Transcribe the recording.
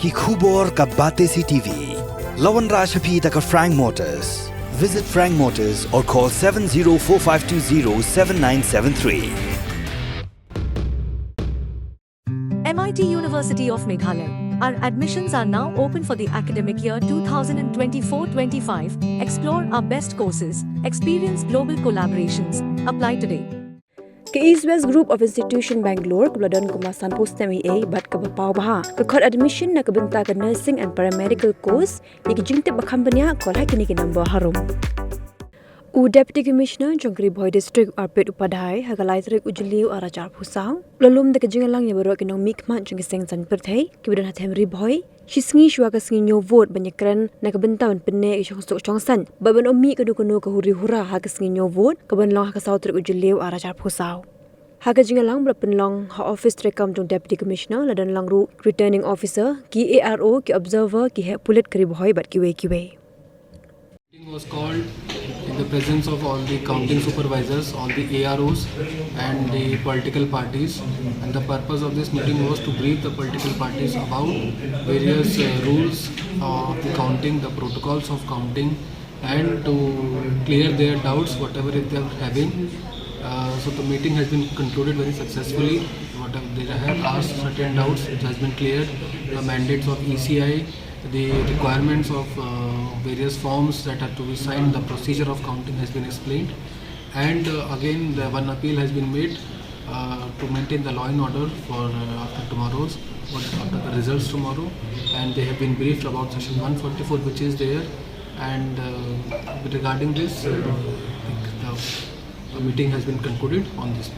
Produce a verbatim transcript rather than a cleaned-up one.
Ki khubor ka Batesi T V. La wanrah sha phi da ka Frank Motors. Visit Frank Motors or call seven zero four five two zero seven nine seven three. M I T University of Meghalaya. Our admissions are now open for the academic year two thousand twenty-four twenty-five. Explore our best courses, experience global collaborations. Apply today. Ka East West Group of Institution Bangalore, kaba la don kumba sanphew snem eiei bad kaba paw bha, ka khot admission na ka bynta ka nursing and paramedical course ïa ki jingtip ba kham bniah, call ha kine ki number harum. U Deputy Commissioner jong ka Ri Bhoi District, Arpit Upadhyay, ha ka lai tarik u Jylliew arhajar arphew saw, u la lum da ka jingïalang ïa baroh ki nongmihkhmat jong ki seng saiñ pyrthei kiba don ha them Ri Bhoi, shisngi shuwa ka sngi ñiew vote, ban ïakren na ka bynta ban pynneh ïa ki shongsuk shongsaiñ bad ban ym mih kano kano ka huri hura ha ka sngi ñiew vote kaban long ha ka saw tarik u Jylliew arhajar arphew saw. Ha ka jingïalang ba la pynlong ha office treikam jong Deputy Commissioner, la don lang ruh Returning Officer, ki A R O, ki observer, ki heh pulit ka Ri Bhoi bad kiwei kiwei. Meeting was called in the presence of all the counting supervisors, all the A R Os, and the political parties. And the purpose of this meeting was to brief the political parties about various uh, rules of the counting, the protocols of counting, and to clear their doubts, whatever if they are having. Uh, so the meeting has been concluded very successfully. Whatever they have asked certain doubts, it has been cleared. The mandates of E C I, the requirements of uh, various forms that are to be signed, the procedure of counting has been explained. And uh, again, the one appeal has been made uh, to maintain the law and order for uh, after tomorrow's, what, after the results tomorrow. And they have been briefed about section one forty-four, which is there. And uh, regarding this, uh, I think the meeting has been concluded on this.